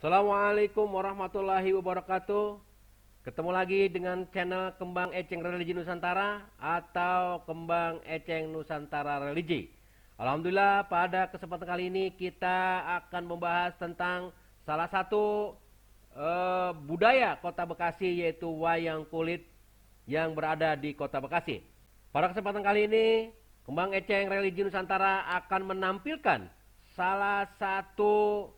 Assalamualaikum warahmatullahi wabarakatuh. Ketemu lagi dengan channel Kembang Eceng Religi Nusantara atau Kembang Eceng Nusantara Religi. Alhamdulillah, pada kesempatan kali ini kita akan membahas tentang salah satu budaya Kota Bekasi, yaitu wayang kulit yang berada di Kota Bekasi. Pada kesempatan kali ini Kembang Eceng Religi Nusantara akan menampilkan salah satu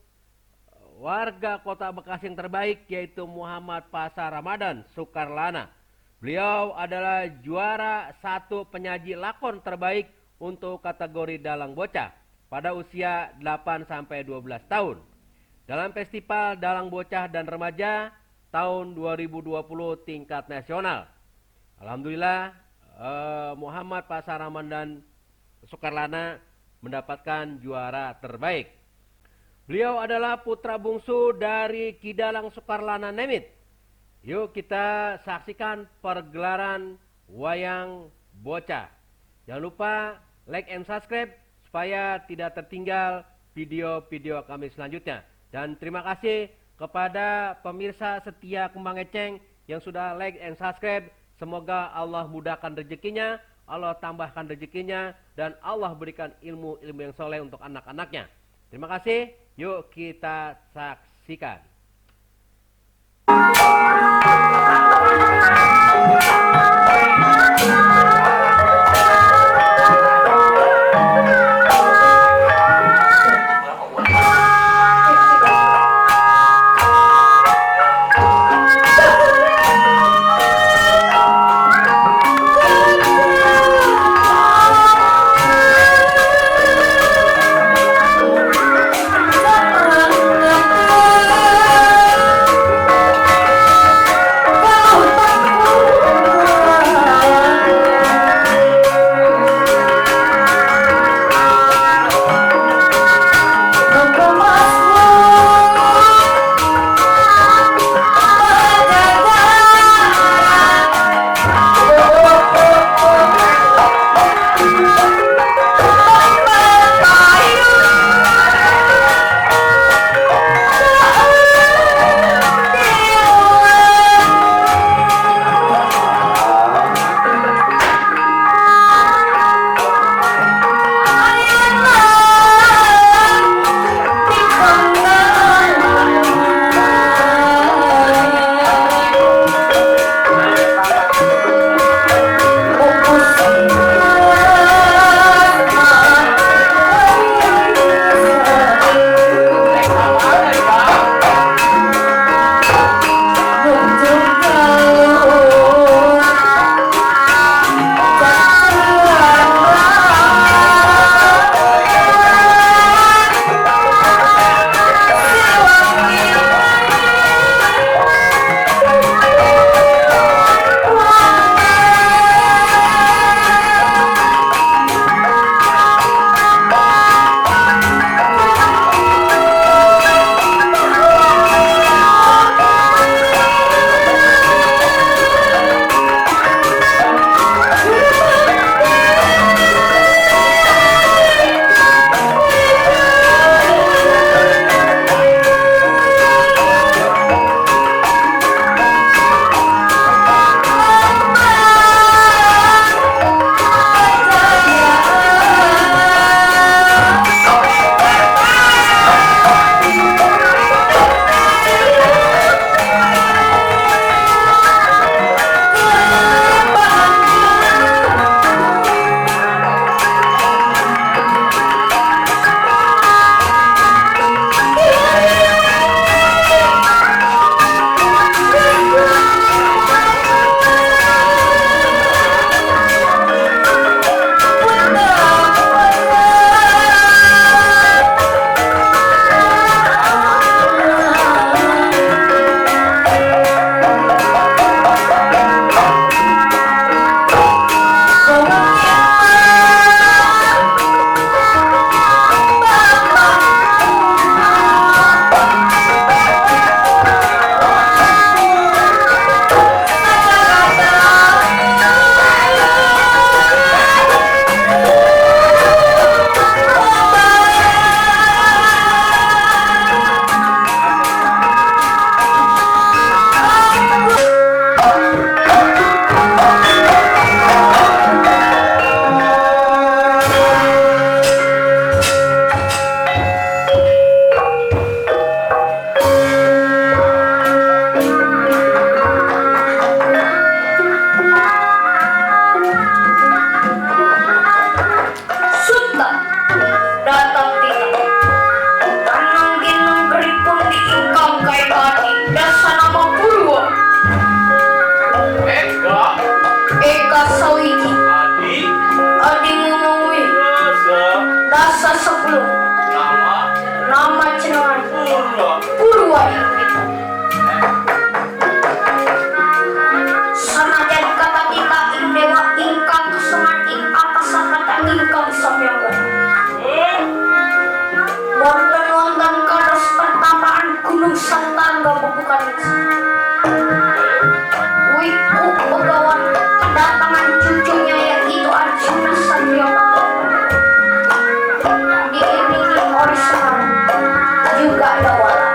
warga Kota Bekasi yang terbaik, yaitu Muhammad Pasar Ramadan Sukarlana. Beliau adalah juara satu penyaji lakon terbaik untuk kategori dalang bocah pada usia 8-12 tahun dalam Festival Dalang Bocah dan Remaja tahun 2020 tingkat nasional. Alhamdulillah, Muhammad Pasar Ramadan Sukarlana mendapatkan juara terbaik. Beliau adalah putra bungsu dari Kidalang Sukarlana Nemit. Yuk kita saksikan pergelaran wayang bocah. Jangan lupa like and subscribe supaya tidak tertinggal video-video kami selanjutnya. Dan terima kasih kepada pemirsa setia Kembang Eceng yang sudah like and subscribe. Semoga Allah mudahkan rezekinya, Allah tambahkan rezekinya, dan Allah berikan ilmu-ilmu yang soleh untuk anak-anaknya. Terima kasih. Yuk kita saksikan. Nusantara bukan Wiku Begawan kedatangan cucunya yaitu Arjuna Sanjaya diiringi oleh Semar juga Dawala.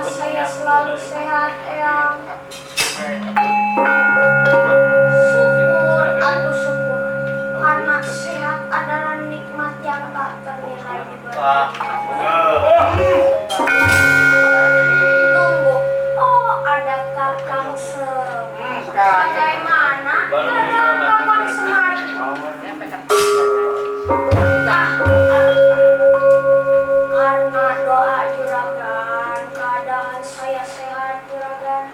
saya selalu sehat, Eyang. Syukur, aduh syukur. Karena sehat adalah nikmat yang tak ternilai di dunia. Tunggu, oh ada Kakang bagaimana? Ada Kakang Semar. Karena doa juragan, keadaan saya sehat juragan.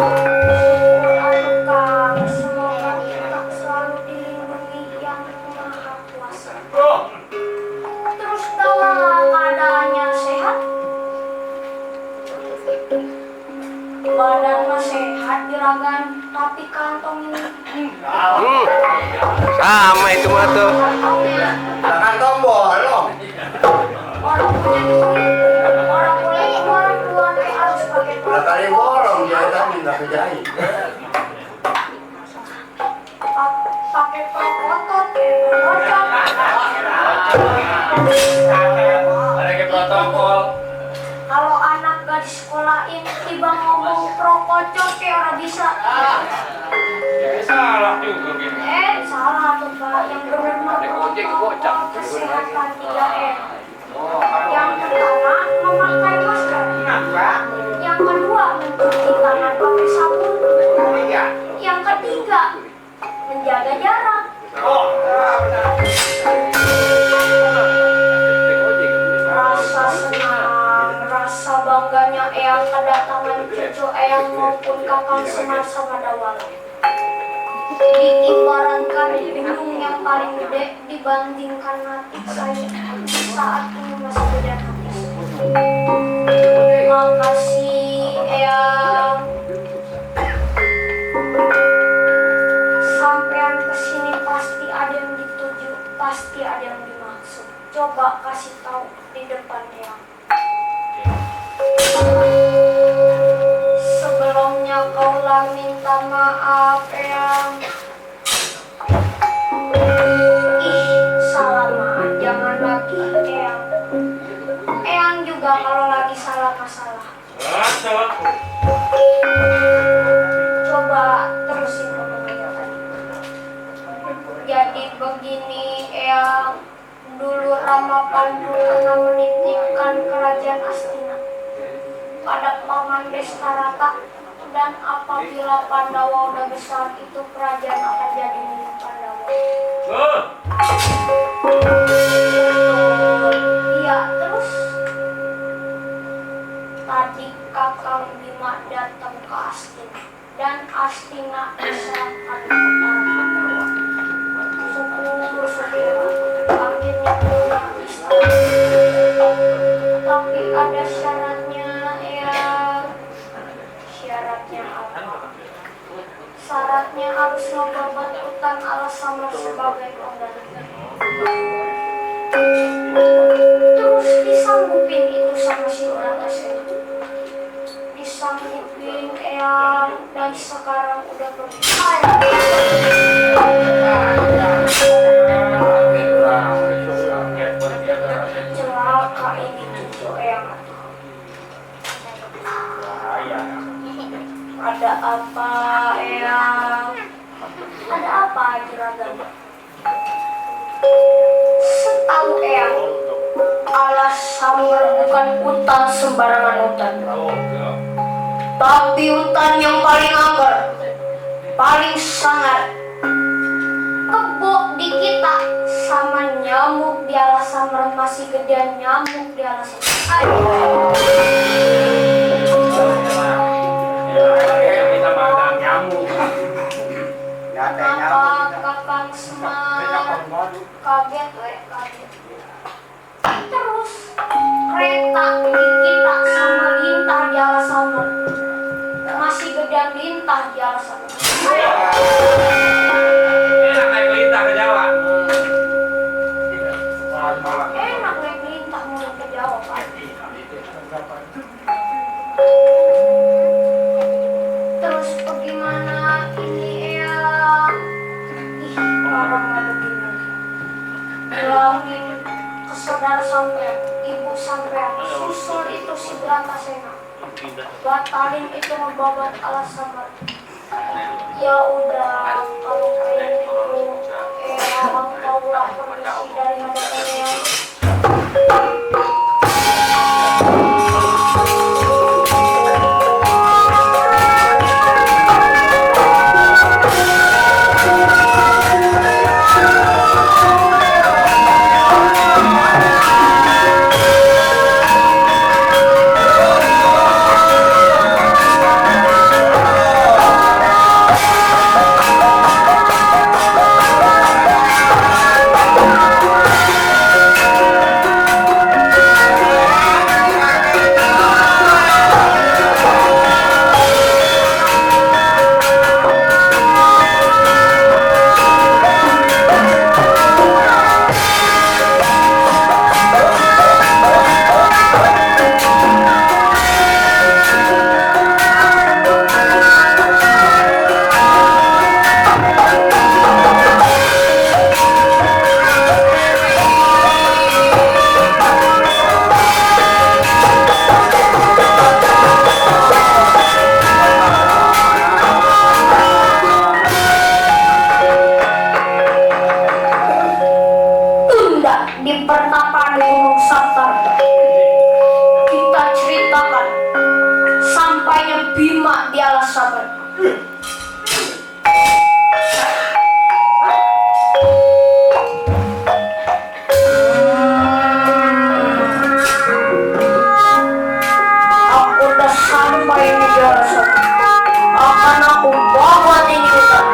Syukur Kang, semoga kita selalu dilindungi yang Maha Kuasa. Terus dawa keadaannya sehat? Badan mah sehat juragan, tapi kantong ini Sama itu mah tuh. Jangan tombol loh. orang punya duit, orang boleh keluar keluar harus pakai Udah kali borong dia tadi nggak kejahit. pakai otot bocor. Ada protokol. Kalau anak gak disekolahin tiba ngomong prokocok kayak orang bisa. Ya salah juga gini. Salah tuh Pak, yang benar protokol kesehatan 3M. Yang pertama memakai masker. Yang kedua mencuci tangan pakai sabun. Yang ketiga menjaga jarak. Rasa senang, rasa bangganya Eyang kedatangan cucu Eyang maupun Kakang Semar sama Dawal. Diibaratkan gunung yang paling gede dibandingkan hati saya saat ini masih beda hati. Terima kasih Eyang. Sampean kesini pasti ada yang dituju, pasti ada yang dimaksud. Coba kasih tahu di depan Eyang. Sebelumnya kaulah minta maaf Eyang. Salah mah jangan lagi Eyang. Eyang juga kalau lagi salah masalah. Salah. Coba terusin ngomongnya tadi. Jadi begini Eyang, dulu Rama Pandu pernah menitipkan kerajaan Astina pada paman Destarata, dan apabila Pandawa udah besar itu kerajaan akan jadi milik Pandawa. Iya, terus tadi Kakang Bima datang ke Astina dan Astina diserahkan kepada Pandawa. Syukur akhirnya punya istana. Tapi ada syaratnya ya. Syaratnya apa? Syaratnya harus membabat utang alas sama sebagai pengganti. Terus disanggupin itu sama si orang asing. Disanggupin Eyang dan sekarang udah berpisah. Celaka ini cucu Eyang. Ada apa Eyang? Ada apa juragan? Setahu Eyang, alas sambar bukan hutan sembarangan hutan, tapi hutan yang paling angker, paling sangat. Kebo di kita sama nyamuk di alas sambar masih gedean nyamuk di alas sambar. Kenapa Kakang Semar kaget kaget? Terus kereta di kita sama lintah di alas sambar masih gedean lintah di alas sambar. Enak naik lintah ke Jawa. Enak naik lintah mau ke Jawa Pak. Terus bagaimana ini Eyang? Ih, orang mah begini. Bilangin ke saudara sampean, ibu sampean, susul itu si Bratasena. Batalin itu ngebabat alas sabar. Ya udah, kalau kayak gitu, abang taulah kondisi dari hadapannya ya. Di pertapaan Gunung Satar kita ceritakan sampainya Bima di alas sabar. Aku udah sampai di alas sabar, akan aku bawa tinggi hutan.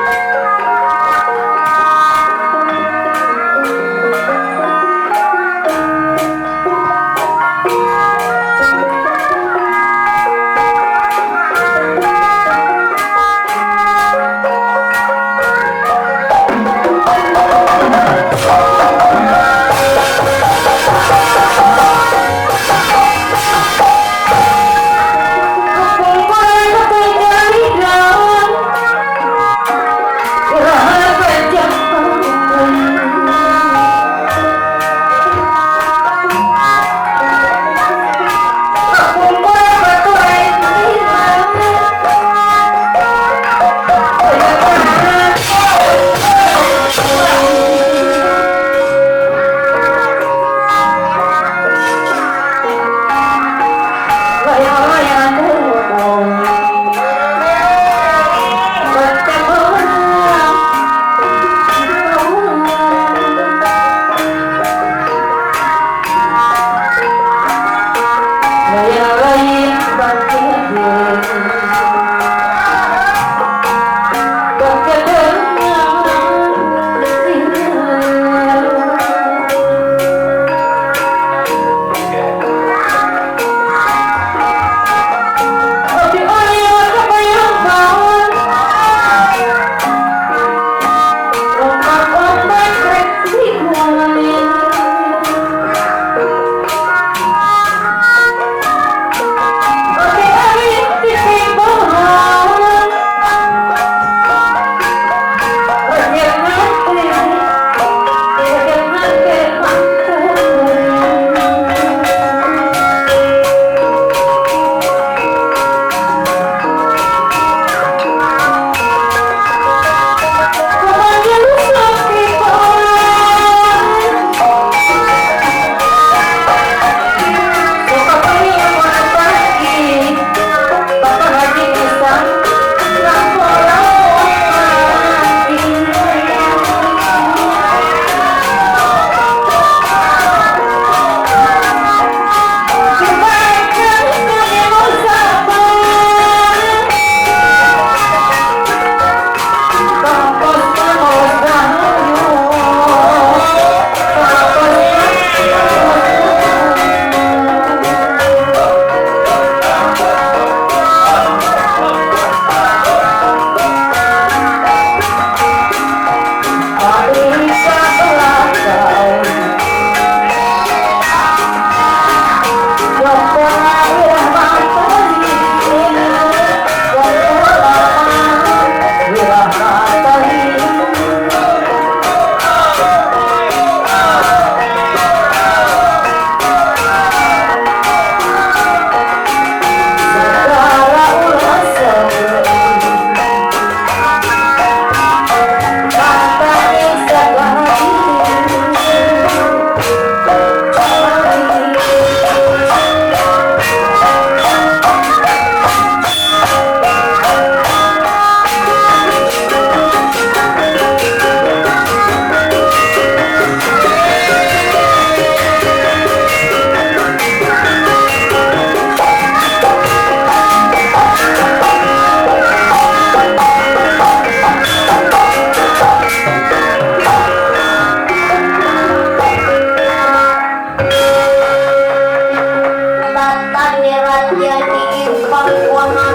kanirat jadi impang konan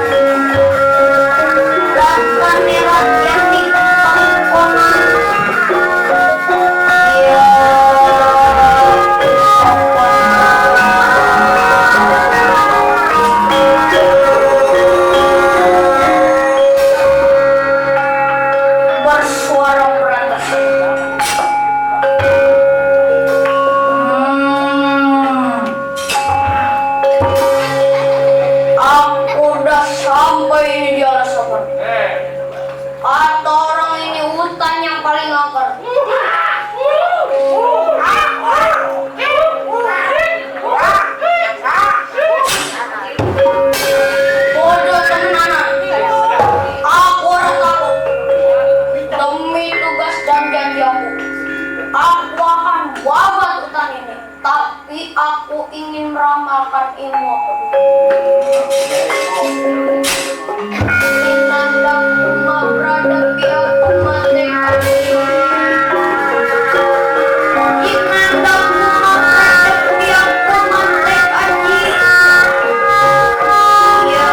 dan kanirat jadi impang konan ya bersuara beratas. Aku udah sampai ini di Alasaman. Kata orang ini hutan yang paling angker. Bodoh tenanan. Aku orang takut. Demi tugas dan janji aku akan babat hutan ini. Tapi aku ingin meramalkan ilmu aku. Inandang kuma berada biar kuma tekadi. Inandang kuma berada biar kuma tekadi. Ya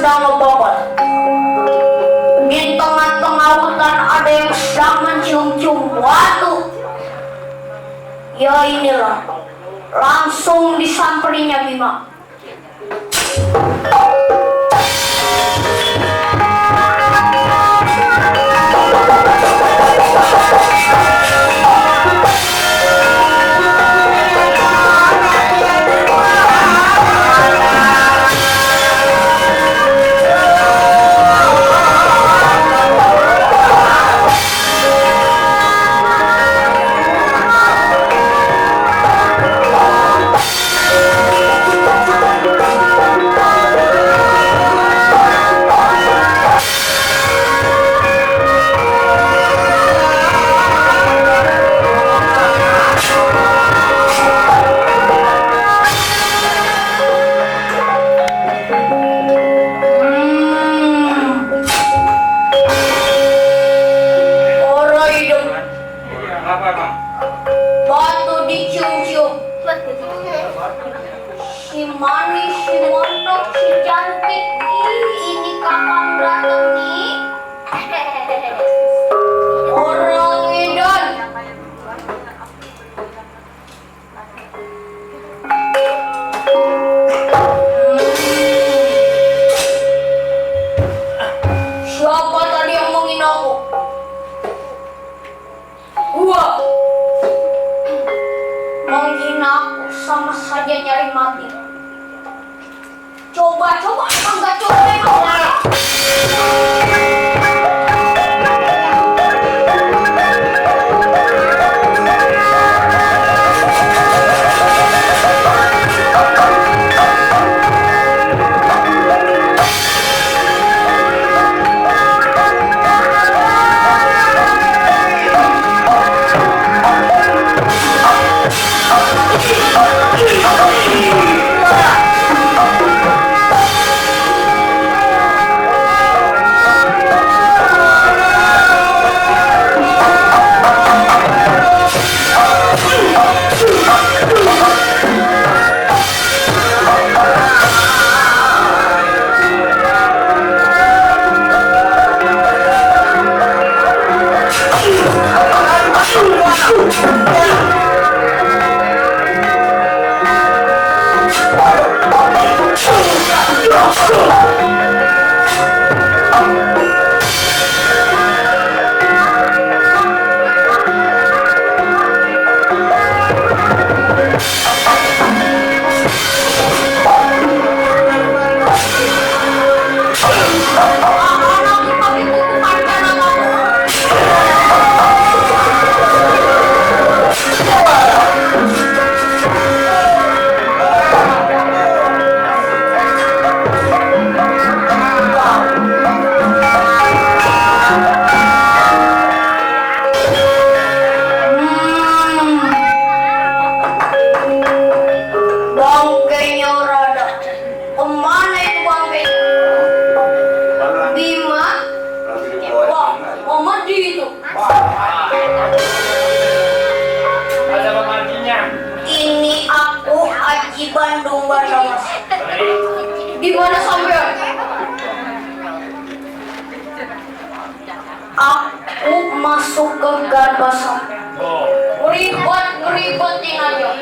sedang ngebobot. Di tengah-tengah hutan ada yang sedang mencium-cium batu. Ya inilah, langsung disamperinya Bima. Apa bang? Batu dicium-cium. Si manis, si montok, si cantik. Ini kapan datang nih? Orang edan. Siapa tadi yang menghina aku? Gua. Menghina aku sama saja nyari mati. Coba-coba enggak coba emang. Bangkainya rada. Kemana itu bangkainya? Bima? Wah, Omadi itu. Ada pemandinya. Ini aku Aji Bandung Basarnas. Di mana sampean? Aku masuk ke Garbasa. Oh. Ngeribetin aja.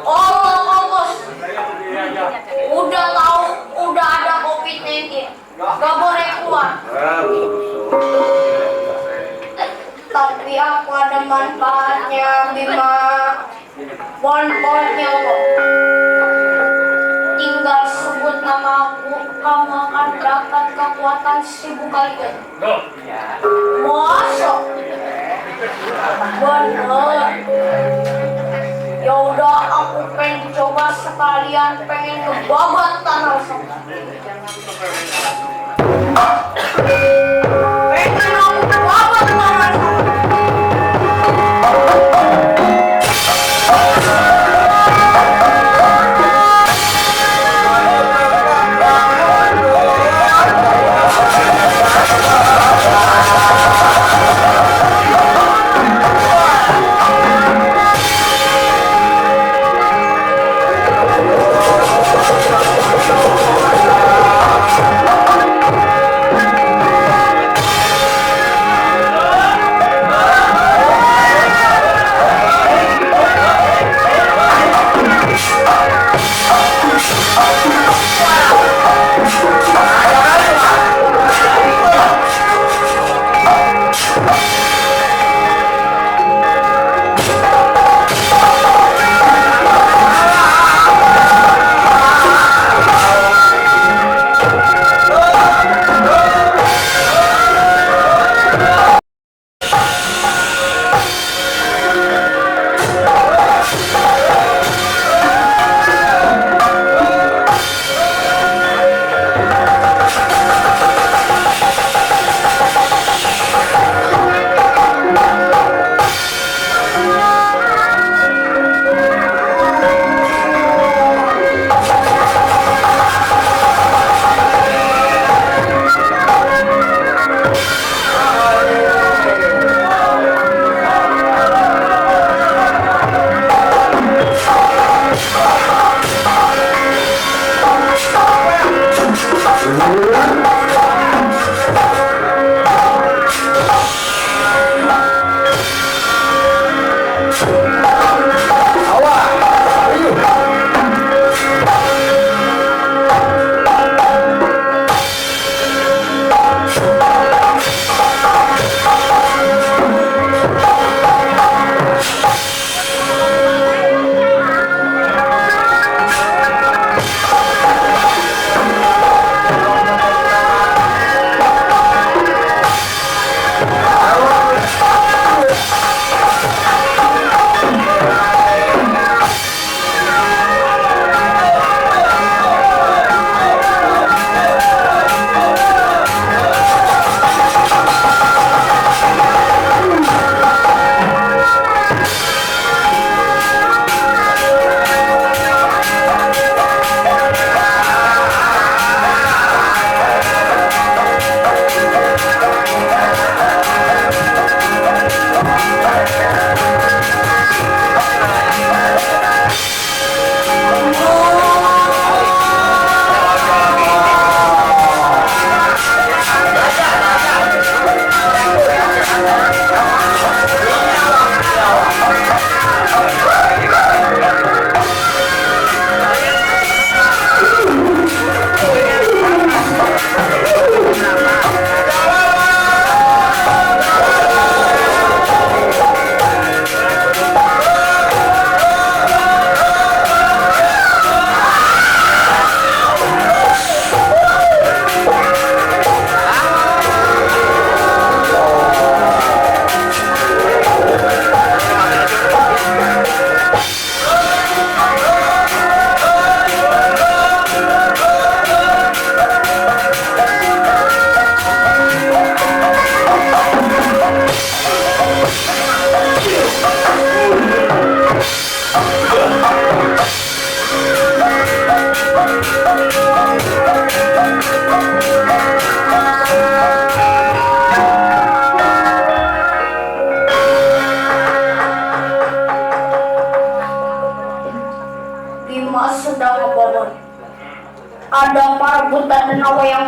Oh, bos. Udah tahu, udah ada COVID-19. Gak boleh keluar. Tapi aku ada manfaatnya, Bima. Manfaatnya kok. Tinggal sebut nama aku, kamu akan dapat kekuatan 1000 kali lipat. Loh. Masa? Bener. Ya udah, aku pengen coba sekalian, pengen ngebabat tanah sama. Pengen aku ngebabat tanah sama.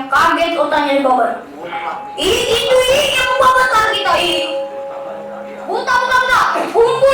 yang kaget utanya di bawah. Itu yang membabatkan kita Buta. Kumpul.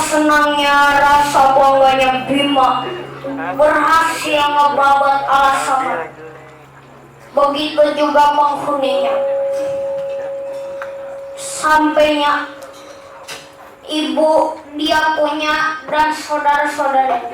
Senangnya, rasa bangganya Bima berhasil ngebabat Alasama. Begitu juga penghuninya. Sampainya ibu dia punya dan saudara-saudaranya.